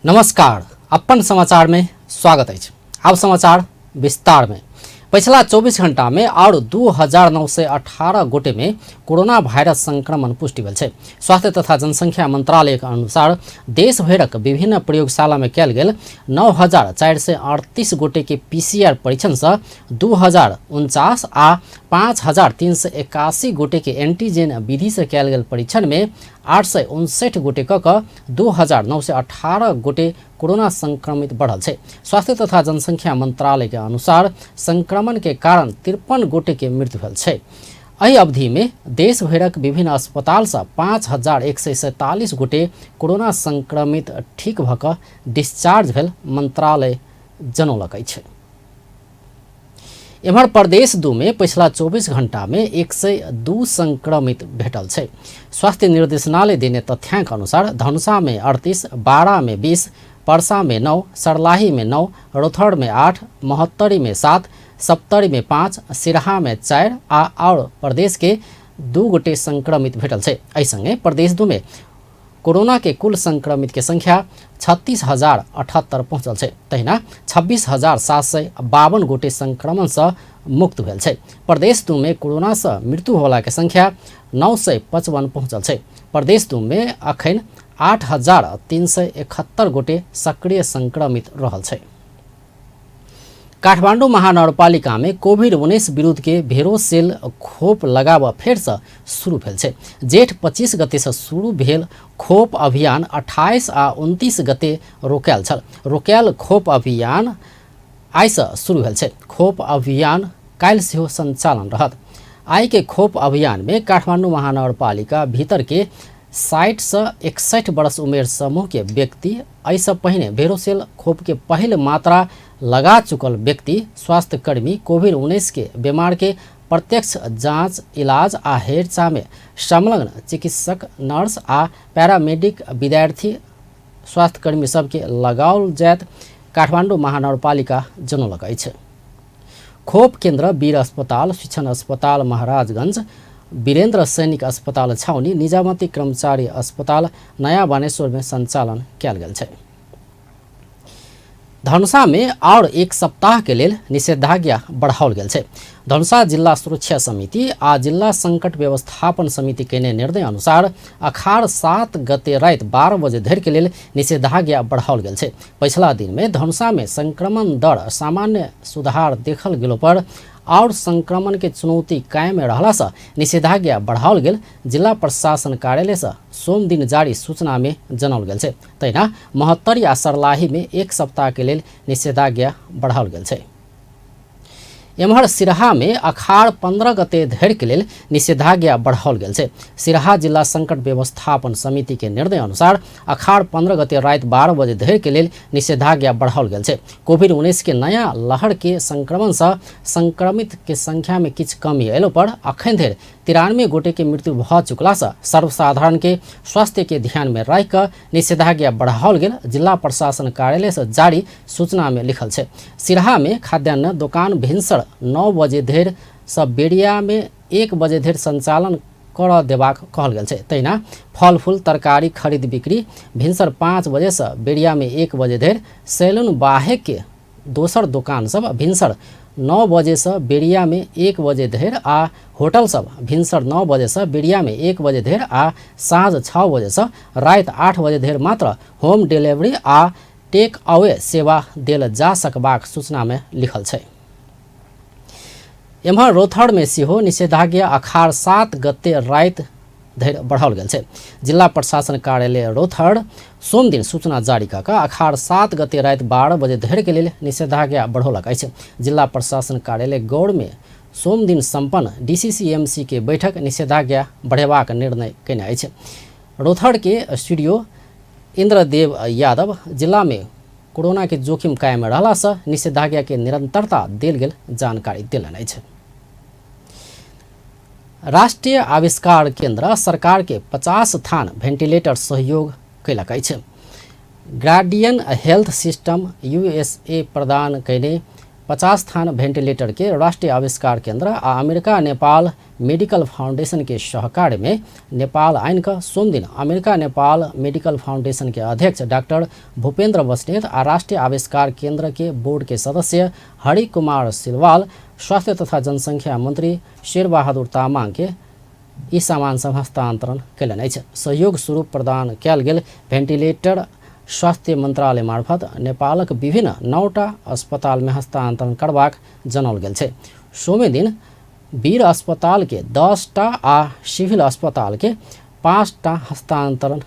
नमस्कार, अपन समाचार में स्वागत अछि। आब समाचार विस्तार में। पछिला 24 घंटा में और 2918 गोटे में कोरोना वायरस संक्रमण पुष्टि भेल छै। स्वास्थ्य तथा जनसंख्या मंत्रालय के अनुसार देश भरिक विभिन्न प्रयोगशाला में कयल गेल 9438 गोटे के पीसीआर परीक्षण से 2049 आ 5381 गोटे के एंटीजन विधि से कयल गेल परीक्षण में 859 गोटे क कऽ 2918 गोटे कोरोना संक्रमित बढ़ल छै। स्वास्थ्य तथा जनसंख्या मंत्रालय के अनुसार संक्रमण के कारण 53 गोटे के मृत्यु भेल छै। एहि अवधि में देश भरिक विभिन्न अस्पताल से 5147 गोटे कोरोना संक्रमित ठीक भऽ कऽ डिस्चार्ज भेल मंत्रालय जनौलक अछि। एम्हर प्रदेश 2 में पछिला 24 घंटा में 102 संक्रमित भेटल छै। स्वास्थ्य निर्देशनालय देने तथ्यांक अनुसार धनुषा में 38, बारा में 20, परसा में 9, सरलाही में 9, रोथड़ में 8, महोत्तरी में 7, सप्तरी में 5, सिरहा में 4 आ और प्रदेश के 2 गोटे संक्रमित भेटल छै। एहि संगे प्रदेश 2 में कोरोना के कुल संक्रमित के संख्या 36,078 पहुँचल छै। तहिना 26,752 गोटे संक्रमण से मुक्त भेल छै। प्रदेश 2 में कोरोना से मृत्यु होला के संख्या 955 पहुँचल छै। प्रदेश 2 में अखन 8,371 गोटे सक्रिय संक्रमित रहल छै। काठमाडौँ महानगरपालिका में कोविड-19 विरुद्ध के भेरोसेल खोप लगाब फेर से शुरू भेल छै। जेठ 25 गते से शुरू भेल खोप अभियान 28 आ 29 गते रोकायल छल। रोकायल खोप अभियान आइ से शुरू भेल छै। खोप अभियान काल्हि सेहो संचालन रहत। आइ के खोप अभियान में काठमाडौँ महानगरपालिका भीतर के 60 से 61 वर्ष उमेर समूह के व्यक्ति, एहिसँ पहिने भेरोसेल खोप के पहिल मात्रा लगा चुकल व्यक्ति, स्वास्थ्यकर्मी, कोविड-19 के बीमार के प्रत्यक्ष जांच, इलाज आ हेरचाह में संलग्न चिकित्सक, नर्स आ पैरामेडिक, विद्यार्थी, स्वास्थ्यकर्मी सबके लगाओल जायत काठमाडौँ महानगरपालिका जनौलक अछि। खोप केन्द्र वीर अस्पताल, शिक्षण अस्पताल महाराजगंज, वीरेंद्र सैनिक अस्पताल छाउनी, निजामती कर्मचारी अस्पताल नया बानेश्वर में संचालन कयल गेल छै। धनुषा में और एक सप्ताह के लेल निषेधाज्ञा बढ़ाओल गेल छै। धनुषा जिला सुरक्षा समिति आ जिला संकट व्यवस्थापन समिति केने निर्णय अनुसार अखाड़ 7 गते राति 12 बजे धरि के लेल निषेधाज्ञा बढ़ाओल गेल छै। पछिला दिन में धनुषा में संक्रमण दर सामान्य सुधार देखल गेलो पर और संक्रमण के चुनौती कायम रहला से निषेधाज्ञा बढ़ाओल गेल जिला प्रशासन कार्यालय से सोम दिन जारी सूचना में जनाओल गेल छै। तहिना महोत्तरी आ सरलाही में एक सप्ताह के लेल निषेधाज्ञा बढ़ाओल गेल छै। एम्हर सिरहा में अखाड़ 15 गते धरि के लेल निषेधाज्ञा बढ़ाओल गेल छै। सिरहा जिला संकट व्यवस्थापन समिति के निर्णय अनुसार अखाड़ 15 गते राति 12 बजे धरि के लेल निषेधाज्ञा बढ़ाओल गेल छै। कोविड-19 के नया लहर के संक्रमण से संक्रमित के संख्या में किछु कमी अयलो पर अखन धरि 93 गोटे के मृत्यु भऽ चुकला से सर्वसाधारण के स्वास्थ्य के ध्यान में राखि कऽ निषेधाज्ञा बढ़ाओल गेल जिला प्रशासन कार्यालय से जारी सूचना में लिखल छै। सिरहा में खाद्यान्न दोकान भिनसर 9 बजे धरि से बेरिया में 1 बजे धरि संचालन करऽ देबाक कहल गेल छै। तहिना फल फूल तरकारी खरीद बिक्री भिनसर 5 बजे से बेरिया में 1 बजे धरि, सैलून बाहेक के दोसर दोकान सब भिनसर 9 बजे से बेरिया में 1 बजे धरि आ होटल सब भिनसर 9 बजे से बेरिया में 1 बजे धरि आ साँझ 6 बजे से राति 8 बजे धरि मात्र होम डिलीवरी आ टेक अवे सेवा देल जा सकबाक सूचना में लिखल छै। एम्हर रोथड़ में सेहो निषेधाज्ञा अखाड़ 7 गते राति धरि बढ़ाओल गेल छै। जिला प्रशासन कार्यालय रोथड़ सोमदिन सूचना जारी कऽ कऽ अखाड़ 7 गते राति 12 बजे धरि के लेल निषेधाज्ञा बढ़ौलक अछि। जिला प्रशासन कार्यालय गौड़ में सोमदिन सम्पन्न डीसीसीएमसी के बैठक निषेधाज्ञा बढ़ेबाक निर्णय कयने अछि। रोथड़ के सीडीओ इंद्रदेव यादव जिला में कोरोना के जोखिम कायम रहला से निषेधाज्ञा के निरंतरता देल गेल जानकारी देलनि अछि। राष्ट्रीय आविष्कार केंद्र सरकार के 50 थान वेंटिलेटर सहयोग कयलक अछि। गार्डियन हेल्थ सिस्टम यूएसए प्रदान कयने 50 थान भेंटिलेटर के राष्ट्रीय आविष्कार केंद्र आ अमेरिका नेपाल मेडिकल फाउंडेशन के सहकार्य में नेपाल आनि कऽ सोमदिन अमेरिका नेपाल मेडिकल फाउंडेशन के अध्यक्ष डॉक्टर भूपेंद्र बस्नेत आ राष्ट्रीय आविष्कार केंद्र के बोर्ड के सदस्य हरि कुमार सिलवाल स्वास्थ्य तथा जनसंख्या मंत्री शेरबहादुर तामाङ के ई सामान सब हस्तांतरण कयलनि अछि। सहयोग स्वरूप प्रदान कयल गेल भेंटिलेटर स्वास्थ्य मंत्रालय मार्फत नेपालक विभिन्न 9टा अस्पताल में हस्तांतरण करबाक जनाओल गेल छै। सोमे दिन वीर अस्पताल के 10टा आ सिविल अस्पताल के 5टा हस्तांतरण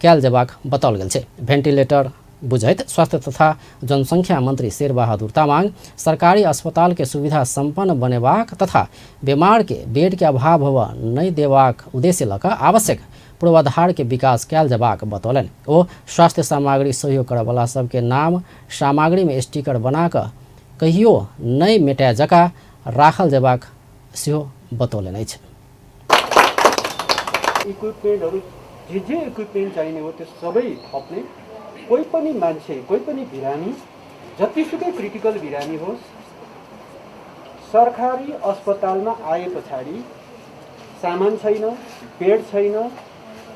कयल जेबाक बताओल गेल छै। भेंटिलेटर बुझैत स्वास्थ्य तथा जनसंख्या मंत्री शेरबहादुर तामाङ सरकारी अस्पताल के सुविधा सम्पन्न बनेबाक तथा बीमार के बेड के अभाव होबय नहि देबाक उद्देश्य लऽ कऽ आवश्यक पूर्वाधार के विकास कयल जेबाक बतौलनि। ओ स्वास्थ्य सामग्री सहयोग करयवला सबके नाम सामग्री में स्टिकर बना कऽ कहियो नहि मेटाय जकाँ राखल जेबाक सेहो बतौलनि अछि। इक्विपमेन्टहरू जे जे इक्विपमेन्ट चाहिने हो त्यो सबै थप्ने, कोही पनि मान्छे कोही पनि बिरामी जतिसुकै क्रिटिकल बिरामी होस् सरकारी अस्पतालमा आए पछाडि सामान छैन, बेड छैन,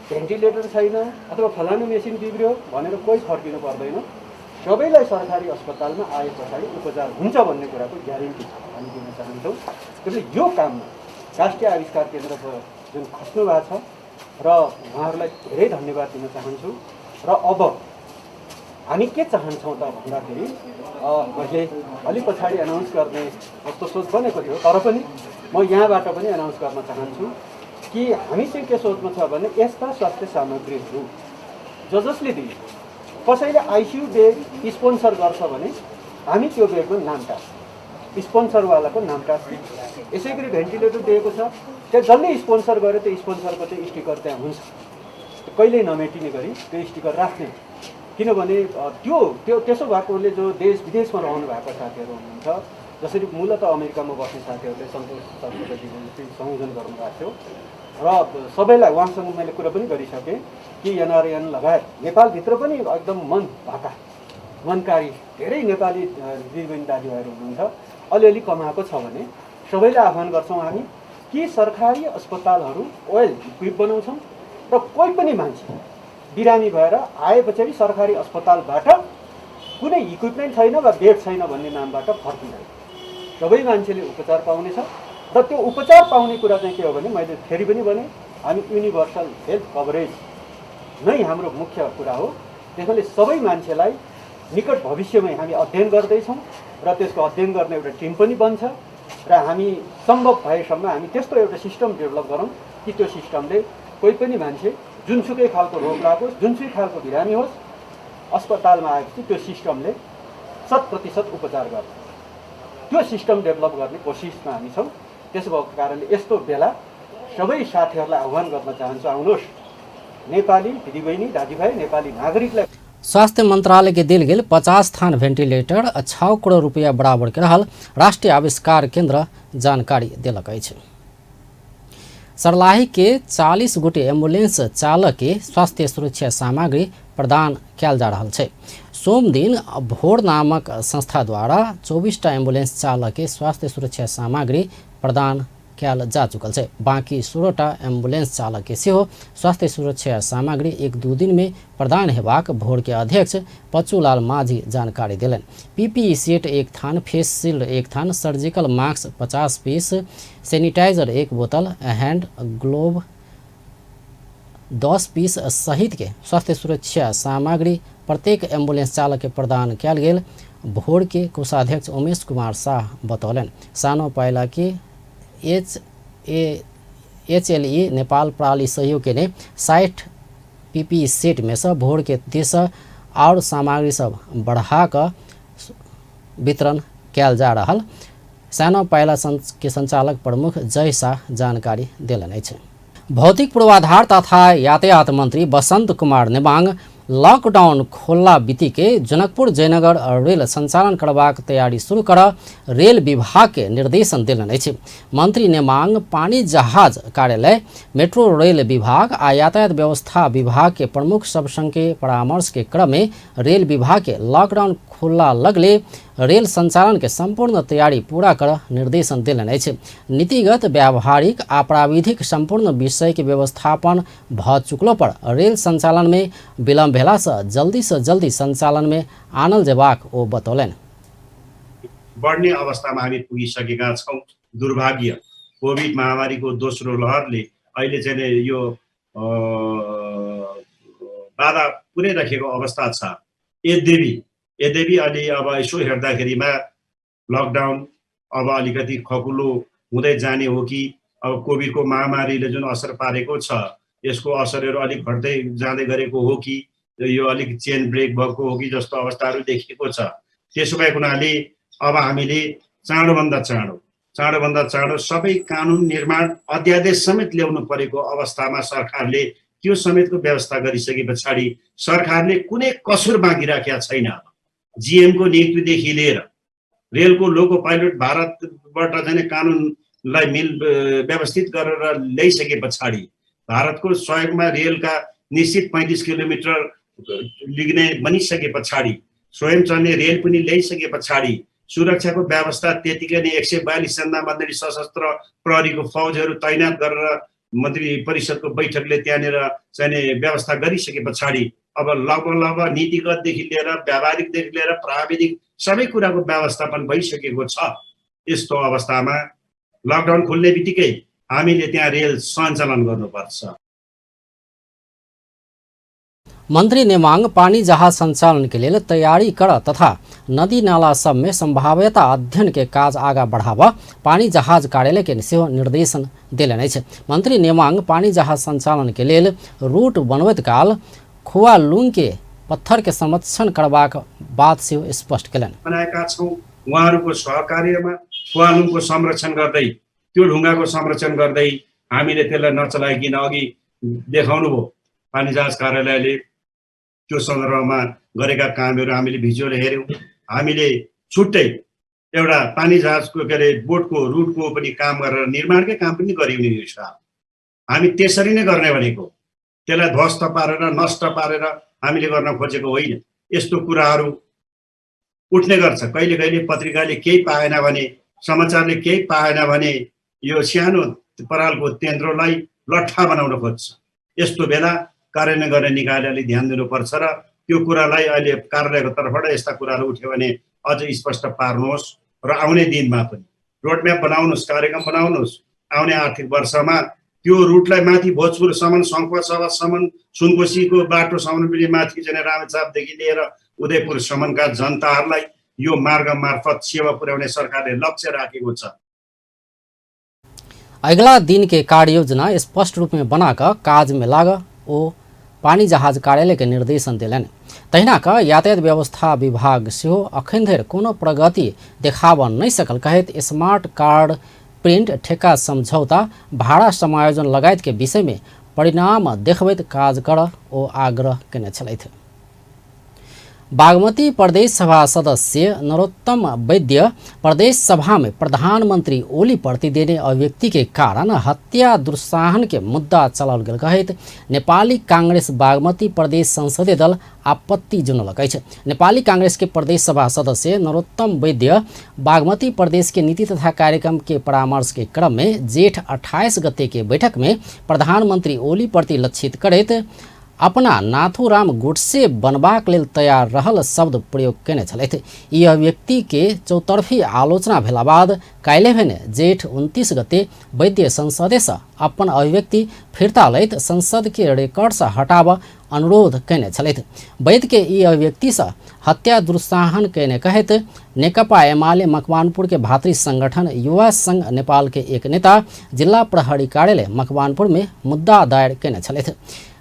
भेन्टिलेटर छैन अथवा फलानु मेसिन बिग्रियो भनेर कोही फर्किनु पर्दैन। सबैलाई सरकारी अस्पतालमा आए पछाडि उपचार हुन्छ भन्ने कुराको ग्यारेन्टी हामी दिन चाहन्छौँ। त्यसले यो काममा राष्ट्रिय आविष्कार केन्द्रको जुन खस्नु भएको छ र उहाँहरूलाई धेरै धन्यवाद दिन चाहन्छु। र अब हामी के चाहन्छौँ त भन्दाखेरि मैले अलि पछाडि एनाउन्स गर्ने जस्तो सोच बनेको थियो, तर पनि म यहाँबाट पनि एनाउन्स गर्न चाहन्छु कि हामी चाहिँ के सोचमा छ भने यस्ता स्वास्थ्य सामग्रीहरू जसले दिए, कसैले आइसियु बेड स्पोन्सर गर्छ भने हामी त्यो बेडमा नाम टाँस्छौँ, स्पोन्सरवालाको नाम टाँस्छौँ। यसै गरी भेन्टिलेटर दिएको छ, त्यहाँ जसले स्पोन्सर गर्यो त्यो स्पोन्सरको चाहिँ स्टिकर त्यहाँ हुन्छ, कहिल्यै नमेटिने गरी त्यो स्टिकर राख्ने। किनभने त्यो त्यो त्यसो भएकोले जो देश विदेशमा रहनु भएको साथीहरू हुनुहुन्छ, जसरी मूलत अमेरिकामा बस्ने साथीहरूले सन्तोष सरस्वतीजीले संयोजन गर्नुभएको थियो र सबैलाई उहाँसँग मैले कुरा पनि गरिसकेँ कि एनआरएन लगायत नेपालभित्र पनि एकदम मन भएका मनकारी धेरै नेपाली दिदीबहिनी दाजुभाइहरू हुनुहुन्छ, अलिअलि कमाएको छ भने सबैलाई आह्वान गर्छौँ हामी कि सरकारी अस्पतालहरू वेल इक्विप बनाउँछौँ र कोही पनि मान्छे बिरामी भएर आए पछाडि सरकारी अस्पतालबाट कुनै इक्विपमेन्ट छैन वा बेड छैन भन्ने नामबाट फर्किँदैन, सबै मान्छेले उपचार पाउनेछ। र त्यो उपचार पाउने कुरा चाहिँ के हो भने मैले फेरि पनि भने हामी युनिभर्सल हेल्थ कभरेज नै हाम्रो मुख्य कुरा हो। त्यसैले सबै मान्छेलाई निकट भविष्यमै हामी अध्ययन गर्दैछौँ र त्यसको अध्ययन गर्ने एउटा टिम पनि बन्छ र हामी सम्भव भएसम्म हामी त्यस्तो एउटा सिस्टम डेभलप गरौँ कि त्यो सिस्टमले कोही पनि मान्छे जुनसुकै खालको रोग लागोस्, जुनसुकै खालको बिरामी होस्, अस्पतालमा आएपछि त्यो सिस्टमले 100% उपचार गर्छ। त्यो सिस्टम डेभलप गर्ने कोसिसमा हामी छौँ। त्यसो भएको कारणले यस्तो बेला सबै साथीहरूलाई आह्वान गर्न चाहन्छु, आउनुहोस् नेपाली दिदीबहिनी दाजुभाइ नेपाली नागरिकलाई। स्वास्थ्य मंत्रालय के दिल गेल 50 थान भेंटिलेटर 6 करोड़ रुपया बराबर के रहल राष्ट्रीय आविष्कार केंद्र जानकारी देलक अछि। सर्लाही के 40 गोटे एम्बुलेंस चालक के स्वास्थ्य सुरक्षा सामग्री प्रदान कयल जा रहल छै। सोमदिन भोर नामक संस्था द्वारा 24टा एम्बुलेंस चालक के स्वास्थ्य सुरक्षा सामग्री प्रदान कयल जा चुकल छै। बाकी 16टा एम्बुलेंस चालक के सेहो स्वास्थ्य सुरक्षा सामग्री 1-2 दिन में प्रदान हेबाक भोर के अध्यक्ष पचूलाल माझी जानकारी देलनि। पीपीई सेट 1 थान, फेस शील्ड 1 थान, सर्जिकल मास्क 50 पीस, सैनिटाइजर 1 बोतल, हैंड ग्लोव 10 पीस सहित के स्वास्थ्य सुरक्षा सामग्री प्रत्येक एम्बुलेंस चालक के प्रदान कयल गेल भोर के कोषाध्यक्ष उमेश कुमार शाह बतौलनि। सानो पाइला के HLE Nepal प्राली सहयोग के ने 60 पीपी सेट में से भोर के दिस और सामग्री सब बढ़ा कऽ वितरण कयल जा रहल सानो पाइला के संचालक प्रमुख जय शाह जानकारी देलनि अछि। भौतिक पूर्वाधार तथा यातायात मंत्री बसंत कुमार नेमांग लॉकडाउन खोलला बित्तिकै जनकपुर जयनगर रेल संचालन करबाक तैयारी शुरू कर रेल विभाग के निर्देशन देलनि अछि। मंत्री नेमांग पानी जहाज कार्यालय, मेट्रो रेल विभाग आ यातायात व्यवस्था विभाग के प्रमुख सब संग के परामर्श के क्रम में रेल विभाग के लॉकडाउन खुलला लगले रेल संचालन के संपूर्ण तैयारी पूरा कर निर्देशन देलनि अछि। नीतिगत, व्यावहारिक आ प्राविधिक संपूर्ण विषय के व्यवस्थापन भ चुकलो पर रेल संचालन में विलम्ब भेला से जल्दी से जल्दी संचालन में आनल जेबाक ओ बतौलनि। बढ्ने अवस्थामा हामी पुगिसकेका छौँ। दुर्भाग्य कोभिड महामारीको दोस्रो लहरले अहिले चाहिँ यो बाधा पुर्याइराखेको अवस्था छ। यद्यपि अलि अब यसो हेर्दाखेरिमा लकडाउन अब अलिकति खकुलो हुँदै जाने हो कि अब कोभिडको महामारीले जुन असर पारेको छ यसको असरहरू अलिक घट्दै जाँदै गरेको हो कि यो अलिक चेन ब्रेक भएको हो कि जस्तो अवस्थाहरू देखिएको छ। त्यसो भएको हुनाले अब हामीले चाँडोभन्दा चाँडो सबै कानुन निर्माण अध्यादेश समेत ल्याउनु परेको अवस्थामा सरकारले त्यो समेतको व्यवस्था गरिसके पछाडि सरकारले कुनै कसुर बाँकी राखेका छैन। जीएमको नियुक्तिदेखि लिएर रेलको लोको पाइलट भारतबाट चाहिँ कानुनलाई मिल व्यवस्थित गरेर ल्याइसके पछाडि भारतको सहयोगमा रेलका निश्चित 35 किलोमिटर लिग्ने बनिसके पछाडि स्वयं चल्ने रेल पनि ल्याइसके पछाडि सुरक्षाको व्यवस्था त्यतिकै नै 142 जना मन्त्री सशस्त्र प्रहरीको फौजहरू तैनात गरेर मन्त्री परिषदको बैठकले त्यहाँनिर चाहिँ व्यवस्था गरिसके पछाडि अब लगभग नीतिगतदेखि लिएर व्यावहारिकदेखि लिएर प्राविधिक सबै कुराको व्यवस्थापन भइसकेको छ। यस्तो अवस्थामा लकडाउन खुल्ने बित्तिकै हामीले त्यहाँ रेल सञ्चालन गर्नुपर्छ। मंत्री नेमांग पानी जहाज संचालन के लिए तैयारी कर तथा नदी नाला सब में संभाव्यता अध्ययन के काज आगा बढ़ावा पानी जहाज कार्यालय के सेहो निर्देशन देलनि अछि। मंत्री नेमांग पानी जहाज संचालन के लेल रूट बनबैत काल खुआलुंग के पत्थर के संरक्षण करबाक बात सेहो स्पष्ट केलनि। बनाएका छौँ उहाँहरूको सहकार्यमा खुवालुङको संरक्षण गर्दै त्यो ढुङ्गाको संरक्षण गर्दै हामीले त्यसलाई नचलाइकन अघि देखाउनु भयो पानी जहाज कार्यालयले त्यो सन्दर्भमा गरेका कामहरू हामीले भिजुअल हेऱ्यौँ। हामीले छुट्टै एउटा पानी जहाजको के अरे बोटको रुटको पनि काम गरेर निर्माणकै काम पनि गरिने छ। हामी त्यसरी नै गर्ने भनेको त्यसलाई ध्वस्त पारेर नष्ट पारेर हामीले गर्न खोजेको होइन। यस्तो कुराहरू उठ्ने गर्छ। कहिले कहिले पत्रिकाले केही पाएन भने, समाचारले केही पाएन भने यो सानो परालको तेन्द्रोलाई लट्ठा बनाउन खोज्छ। यस्तो बेला कार्यान्वयन गर्ने निकायले अलिक ध्यान दिनुपर्छ र त्यो कुरालाई अहिले कार्यालयको तर्फबाट यस्ता कुराहरू उठ्यो भने अझ स्पष्ट पार्नुहोस् र आउने दिनमा पनि रोडम्याप बनाउनुहोस्, कार्यक्रम बनाउनुहोस्। आउने आर्थिक वर्षमा त्यो रुटलाई माथि भोजपुरसम्म, सङ्खुवासभासम्म, सुनकोशीको बाटोसम्म पनि माथि चाहिँ रामेछापदेखि लिएर उदयपुरसम्मका जनताहरूलाई यो मार्ग मार्फत सेवा पुर्याउने सरकारले लक्ष्य राखेको छ। अगिला दिन के कार्ययोजना स्पष्ट रूप में बनाकर काज में लाग ओ पानी जहाज कार्यालय के निर्देशन देलनि। तहिना क यातायात व्यवस्था विभाग सेहो अखन धरि कोनो प्रगति देखाब नहि सकल कहैत स्मार्ट कार्ड प्रिंट, ठेक्का समझौता, भाड़ा समायोजन लगायत के विषय में परिणाम देखबैत काज कर ओ आग्रह केने छलथि। बागमती प्रदेश सभा सदस्य नरोत्तम वैद्य प्रदेश सभा में प्रधानमंत्री ओली प्रति देने अभिव्यक्ति के कारण हत्या दुस्साहन के मुद्दा चलाओल गेल कहैत नेपाली कांग्रेस बागमती प्रदेश संसदीय दल आपत्ति जनौलक अछि। नेपाली कांग्रेस के प्रदेश सभा सदस्य नरोत्तम वैद्य बागमती प्रदेश के नीति तथा कार्यक्रम के परामर्श के क्रम में जेठ 28 गते के बैठक में प्रधानमंत्री ओली प्रति लक्षित करैत अपना नाथुराम गोडसे बनबाक लेल तैयार रहल शब्द प्रयोग केने छलथि। ई अभिव्यक्ति के चौतर्फी आलोचना भेला बाद काल्हि भेने जेठ 29 गते वैद्य संसदेसँ अपन अभिव्यक्ति फिर्ता लैत संसद के रिकॉर्डसँ हटाब अनुरोध केने छलथि। वैद्य के ई अभिव्यक्तिसँ हत्या दुस्साहन केने कहैत नेकपा एमाले मकवानपुर के भातृ संगठन युवा संघ नेपाल के एक नेता जिल्ला प्रहरी कार्यालय मकवानपुर में मुद्दा दायर केने छलथि।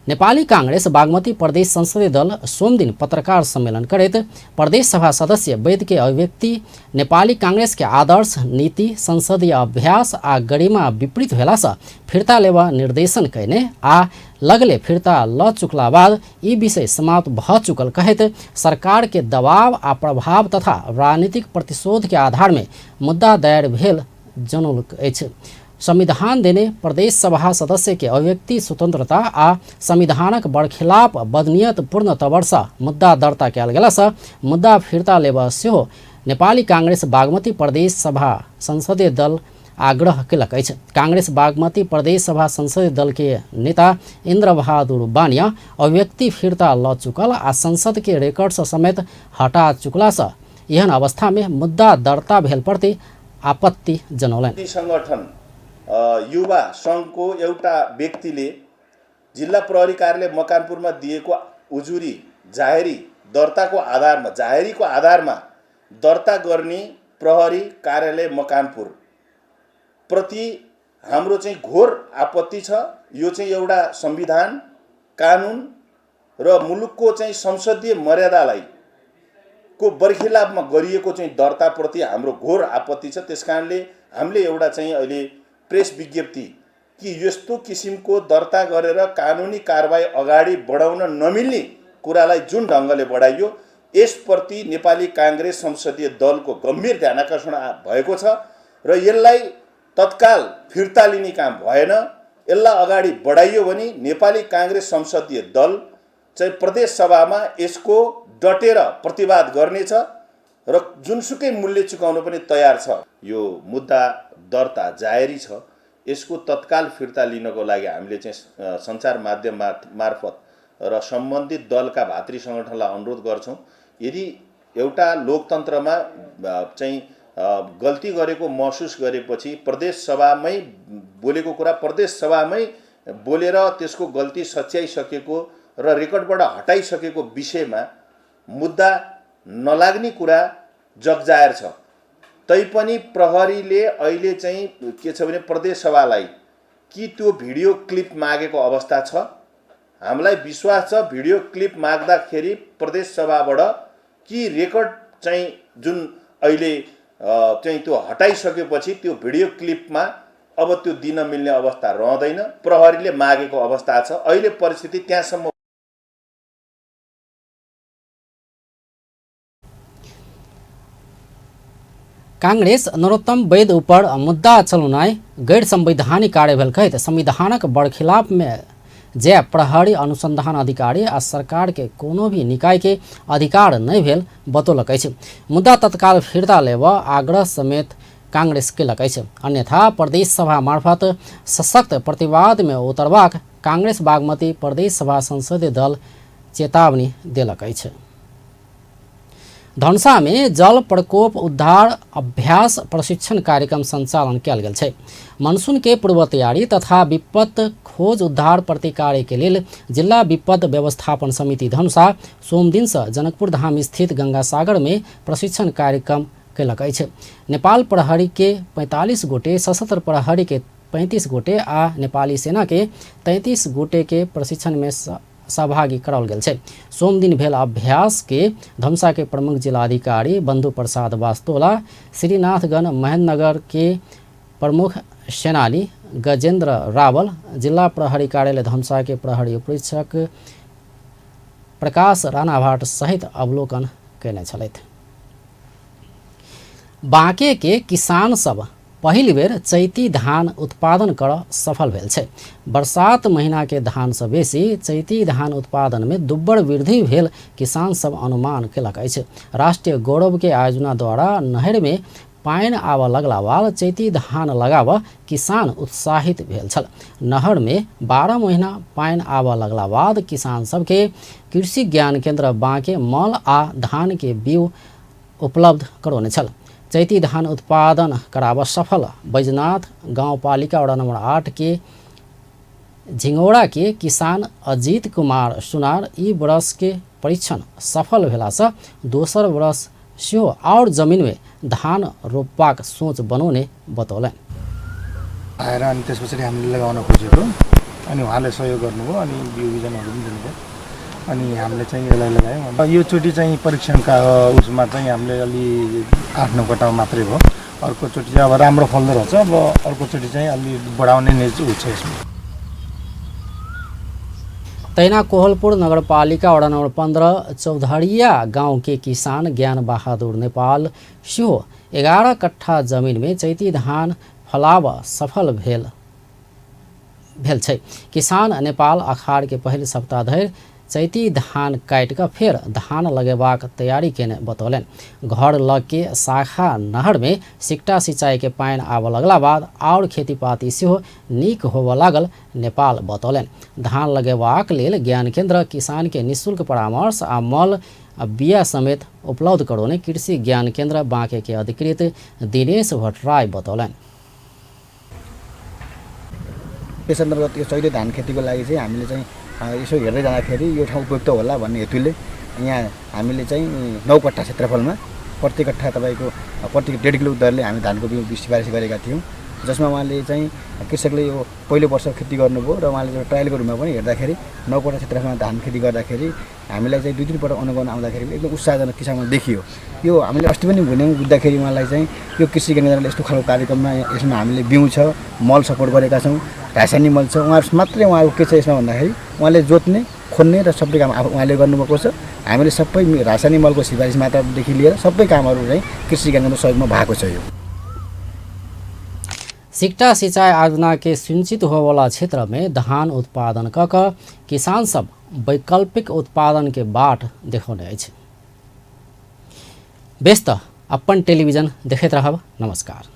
नेपाली कांग्रेस बागमती प्रदेश संसदीय दल सोमदिन पत्रकार सम्मेलन करैत प्रदेश सभा सदस्य वैद्य के अभिव्यक्ति नेपाली कांग्रेस के आदर्श नीति, संसदीय अभ्यास आ गरिमा विपरीत भेलासँ फिर्ता लेवा निर्देशन कयने आ लगले फिर्ता ल चुकला बाद ई विषय समाप्त भ चुकल कहैत सरकार के दबाव आ प्रभाव तथा राजनीतिक प्रतिशोध के आधार में मुद्दा दायर भेल जनौलक अछि। संविधान देने प्रदेश सभा सदस्य के अभिव्यक्ति स्वतंत्रता आ संविधानक बरखिलाफ बदनियत पूर्ण तवरसँ मुद्दा दर्ता कयल गेलासँ मुद्दा फिर्ता लेबऽ सेहो नेपाली कांग्रेस बागमती प्रदेश सभा संसदीय दल आग्रह केलक अछि। कांग्रेस बागमती प्रदेश सभा संसदीय दल के नेता इंद्र बहादुर बानिया अभिव्यक्ति फिर्ता ल चुकल आ संसद के रिकॉर्ड समेत हटा चुकलासँ एहन अवस्था में मुद्दा दर्ता भेल प्रति आपत्ति जनौलनि। संगठन युवा सङ्घको एउटा व्यक्तिले जिल्ला प्रहरी कार्यालय मकानपुरमा दिएको उजुरी जाहेरी दर्ताको आधारमा जाहेरीको आधारमा दर्ता गर्ने प्रहरी कार्यालय मकानपुर प्रति हाम्रो चाहिँ घोर आपत्ति छ। यो चाहिँ एउटा संविधान कानुन र मुलुकको चाहिँ संसदीय मर्यादालाई को बरखिलाफमा गरिएको चाहिँ दर्ताप्रति हाम्रो घोर आपत्ति छ। त्यसकारणले हामीले एउटा चाहिँ अहिले प्रेस विज्ञप्ति कि यस्तो किसिमको दर्ता गरेर कानुनी कारबाही अगाडि बढाउन नमिल्ने कुरालाई जुन ढङ्गले बढाइयो यसप्रति नेपाली काङ्ग्रेस संसदीय दलको गम्भीर ध्यानाकर्षण भएको छ र यसलाई तत्काल फिर्ता लिने काम भएन। यसलाई अगाडि बढाइयो भने नेपाली काङ्ग्रेस संसदीय दल चाहिँ प्रदेश सभामा यसको डटेर प्रतिवाद गर्नेछ र जुनसुकै मूल्य चुकाउन पनि तयार छ। यो मुद्दा दर्ता जाहेरी छ, यसको तत्काल फिर्ता लिनको लागि हामीले चाहिँ सञ्चार माध्यम मार्फत र सम्बन्धित दलका भातृ सङ्गठनलाई अनुरोध गर्छौँ। यदि एउटा लोकतन्त्रमा चाहिँ गल्ती गरेको महसुस गरेपछि प्रदेश सभामै बोलेको कुरा प्रदेश सभामै बोलेर त्यसको गल्ती सच्याइसकेको र रेकर्डबाट हटाइसकेको विषयमा मुद्दा नलाग्ने कुरा जगजाहेर छ, तैपनि प्रहरीले अहिले चाहिँ के छ भने प्रदेश सभालाई कि त्यो भिडियो क्लिप मागेको अवस्था छ। हामीलाई विश्वास छ भिडियो क्लिप माग्दाखेरि प्रदेश सभाबाट कि रेकर्ड चाहिँ जुन अहिले चाहिँ त्यो हटाइसकेपछि त्यो भिडियो क्लिपमा अब त्यो दिन मिल्ने अवस्था रहँदैन। प्रहरीले मागेको अवस्था छ। अहिले परिस्थिति त्यहाँसम्म। कांग्रेस नरोत्तम वैद ऊपर मुद्दा चलौनाइ गैर संवैधानिक कार्य भेल कहैत संविधानक बरखिलाफ में जय प्रहरी अनुसंधान अधिकारी आ सरकार के कोनो भी निकाय के अधिकार नहीं भेल बतौलक अछि। मुद्दा तत्काल फिर्ता लेब आग्रह समेत कांग्रेस केलक अछि। अन्यथा प्रदेश सभा मार्फत सशक्त प्रतिवाद में उतरबाक कांग्रेस बागमती प्रदेश सभा संसदीय दल चेतावनी देलक अछि। धनुषा में जल प्रकोप उद्धार अभ्यास प्रशिक्षण कार्यक्रम संचालन कयल गेल छै। मनसून के पूर्व तैयारी तथा विपद खोज उद्धार प्रतिकार्य के लेल जिल्ला विपद व्यवस्थापन समिति धनुषा सोमदिन से जनकपुर धाम स्थित गंगासागर में प्रशिक्षण कार्यक्रम कयलक अछि। नेपाल प्रहरी के 45 गोटे, सशस्त्र प्रहरी के 35 गोटे आ नेपाली सेना के 33 गोटे के प्रशिक्षण में सहभागी कराओल गेल छै। सोमदिन भेल अभ्यास के धनुषा के प्रमुख जिलाधिकारी बंधु प्रसाद वास्तोला, श्रीनाथगण महेंद्रनगर के प्रमुख सेनानी गजेंद्र रावल, जिला प्रहरी कार्यालय धनुषा के प्रहरी उपरीक्षक प्रकाश राणाभाट सहित अवलोकन कयने छलथि। बाँके के किसान सब पहिल बेर चैती धान उत्पादन कर सफल भेल छै। बरसात महीना के धान से बेसी चैती धान उत्पादन में दुब्बर वृद्धि भेल किसान सब अनुमान केलक अछि। राष्ट्रीय गौरव के आयोजना द्वारा नहर में पानि आबऽ लगला बाद चैती धान लगाबऽ किसान उत्साहित भेल छल। नहर में 12 महीना पानि आबऽ लगला बाद किसान सबके कृषि ज्ञान केंद्र बाँके मल आ धान के बीउ उपलब्ध करौने छल। चैती धान उत्पादन कराबऽ सफल बैजनाथ गाउँपालिका वडा नंबर 8 के झिंगौड़ा के किसान अजीत कुमार सुनार ई वर्ष के परीक्षण सफल भेलासँ दोसर वर्ष सेहो और जमीन में धान रोपबाक सोच बनौने बतौलनि। आएर अनि त्यस पछाडि हामीले लगाउन खोजेको अनि उहाँले सहयोग गर्नुभयो अनि बिउ बिजनहरू पनि दिनुभयो अनि हामीले चाहिँ यसलाई लगायौँ। यो चोटि चाहिँ परीक्षणका उसमा चाहिँ हामीले अलि 8-9 कट्टा मात्रै भयो। अर्कोचोटि चाहिँ अब राम्रो फल्दो रहेछ, अब अर्कोचोटि चाहिँ अलि बढाउने नै उ छ यसमा। तैना कोहलपुर नगरपालिका वडा नंबर 15 चौधरिया गांव के किसान ज्ञान बहादुर नेपाल सेहो 11 कट्ठा जमीन में चैती धान फलाव सफल भेल भेल छै। किसान नेपाल अखाड़ के पहिल सप्ताह धरि चैती धान काटि कऽ फेर धान लगेबाक तैयारी केने बतौलनि। घर लग के शाखा नहर में सिकटा सिंचाई के पानि आबऽ लगला बाद आओर खेतीपाती सेहो नीक होबऽ लागल नेपाल बतौलनि। धान लगेबाक लेल ज्ञान केंद्र किसान के निःशुल्क परामर्श आ मल आ बिया समेत उपलब्ध करौने कृषि ज्ञान केंद्र बांके के अधिकृत दिनेश भट्टराई बतौलनि। त्यस अन्तर्गत यो चैते धान खेतीको लागि चाहिँ हामीले चाहिँ यसो हेर्दै जाँदाखेरि यो ठाउँ उपयुक्त होला भन्ने हेतुले यहाँ हामीले चाहिँ 9 कट्ठा क्षेत्रफलमा प्रति कट्ठा तपाईँको प्रति 1.5 किलो दरले हामी धानको बिउ सिफारिस गरेका थियौँ, जसमा उहाँले चाहिँ कृषकले यो पहिलो वर्ष खेती गर्नुभयो र उहाँले ट्रायलको रूपमा पनि हेर्दाखेरि 9 कट्ठा क्षेत्रफलमा धान खेती गर्दाखेरि हामीलाई चाहिँ 2-3 पटक अनुगमन आउँदाखेरि एकदम उत्साहजनक किसिममा देखियो। यो हामीले अस्ति पनि भन्यौँ, बुझ्दाखेरि उहाँलाई चाहिँ यो कृषि केन्द्रले यस्तो खालको कार्यक्रममा यसमा हामीले बिउ छ, मल सपोर्ट गरेका छौँ, रासायनिक मल छ, उहाँहरू मात्रै उहाँहरूको के छ यसमा भन्दाखेरि उहाँले जोत्ने खोज्ने र सबै काम आफू उहाँले गर्नुभएको छ। हामीले सबै रासायनिक मलको सिफारिस मात्रादेखि लिएर सबै कामहरू चाहिँ कृषि केन्द्रको सहयोगमा भएको छ। यो सिकटा सिंचाई योजना के सिंचित होवला क्षेत्र में धान उत्पादन क किसान सब वैकल्पिक उत्पादन के बाट देखौने अछि। बेस त अपन टेलिभिजन देखैत रहब। नमस्कार।